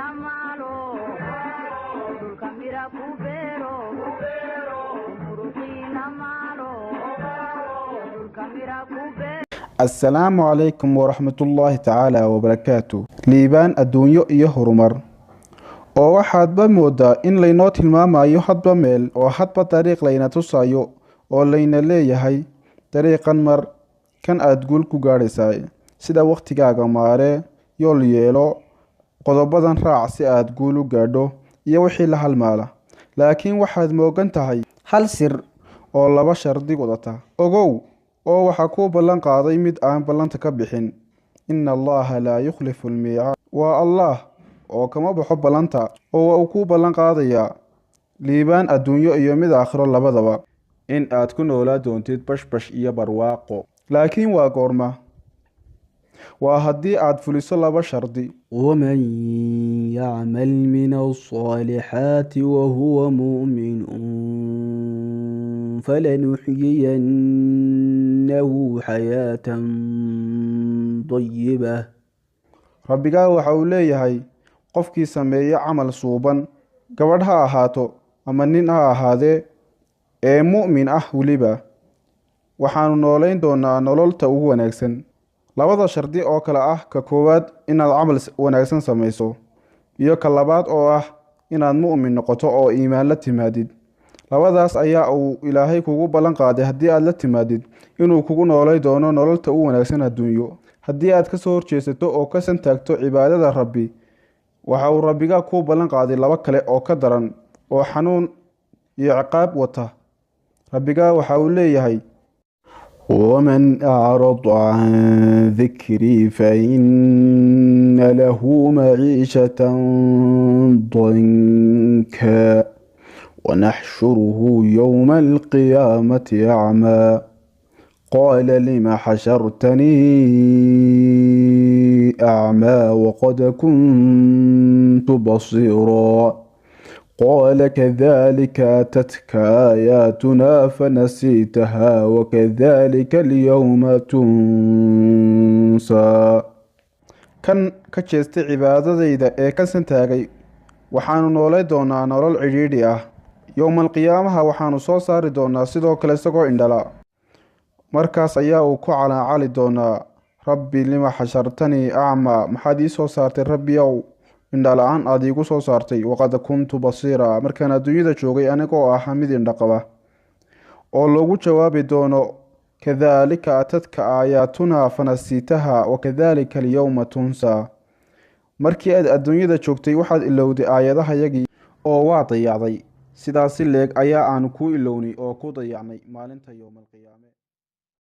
Maalo, dhulka mira ku beero, muruqiina maalo, dhulka mira ku beero. Assalaamu calaykum waraxmatullaahi tacaala wabarakaatu. Liibaan adduunyo iyo horumar oo waxaadba moodaa in laynoo tilmaamayo hadba meel oo hadba dariiq layna tusayo oo layna leeyahay dariiqan mar kan aad guul ku gaadhaysaa, sida wakhtigaaga maaree, yool yeelo, qodobadan raac si aad guul u gaadho iyo wixii la halmaala. Laakiin waxaad moogan tahay hal sir oo laba shardi wadata. Ogow oo waxaa kuu ballan qaaday mid aan ballanta ka bixin. Ina Allaha laa yukhlifu almiicaad. Waa Allah oo kama baxo ballanta, oo waa uu kuu ballan qaadayaa liibaan adduunyo iyo mid aakhiro labadaba, in aad ku noolaa doontid bashbash iyo barwaaqo. Laakiin waa goorma? Waa haddii aad fuliso laba shardi. ومن يعمل من الصالحات وهو مؤمن فلنحيينه حياة طيبة. Rabbigaa waxa uu leeyahay: qofkii sameeya camal suuban, gabadh ha ahaato ama nin ha ahaadee, ee mu'min ah weliba, waxaanu noolayn doonaa nololta ugu wanaagsan. Labada shardi oo kale ah: ka koowaad, inaad camal wanaagsan samayso, iyo ka labaad oo ah inaad mu'min noqoto oo iimaan la timaadid. Labadaas ayaa uu Ilaahay kugu ballan qaaday haddii aad la timaadid inuu kugu noolay doono nololta ugu wanaagsan adduunyo. Haddii aad kasoo horjeesato oo ka santaagto cibaadada Rabbi, waxa uu Rabbigaa kuu ballan qaaday laba kale oo ka daran oo xanuun iyo ciqaab wata. Rabbigaa waxa uu leeyahay: ومن أعرض عن ذكري فإن له معيشة ضنكا ونحشره يوم القيامة أعمى قال لم حشرتني أعمى وقد كنت بصيرا قال كذلك أتتك آياتنا فنسيتها وكذلك اليوم تنسى. Kan ka jeestay cibaadadayda ee ka santaagay, waxaanu noolay doonaa nolol cidhiidhi ah. Yowmal qiyaamaha waxaanu soo saari doonaa sidoo kale isagoo indhala. Markaas ayaa uu ku calaacali doonaa: "Rabbi, lima xashartanii acmaa?" Maxaad ii soo saartay, Rabbiyow, indhala-aan aad iigu soo saartay? Waqad kuntu basiira, markaan adduunyada joogay anigoo ahaa mid indhaqaba. Oo loogu jawaabi doono: "Kadaalika atadka aayaatunaa fanasiitaha wakadaalika alyowma tunsaa." Markii aad adduunyada joogtay waxaad ilowday aayadahayagii oo waa dayacday. Sidaasi leeg ayaa aanu kuu ilownay oo ku dayacnay maalinta yowmalqiyaame.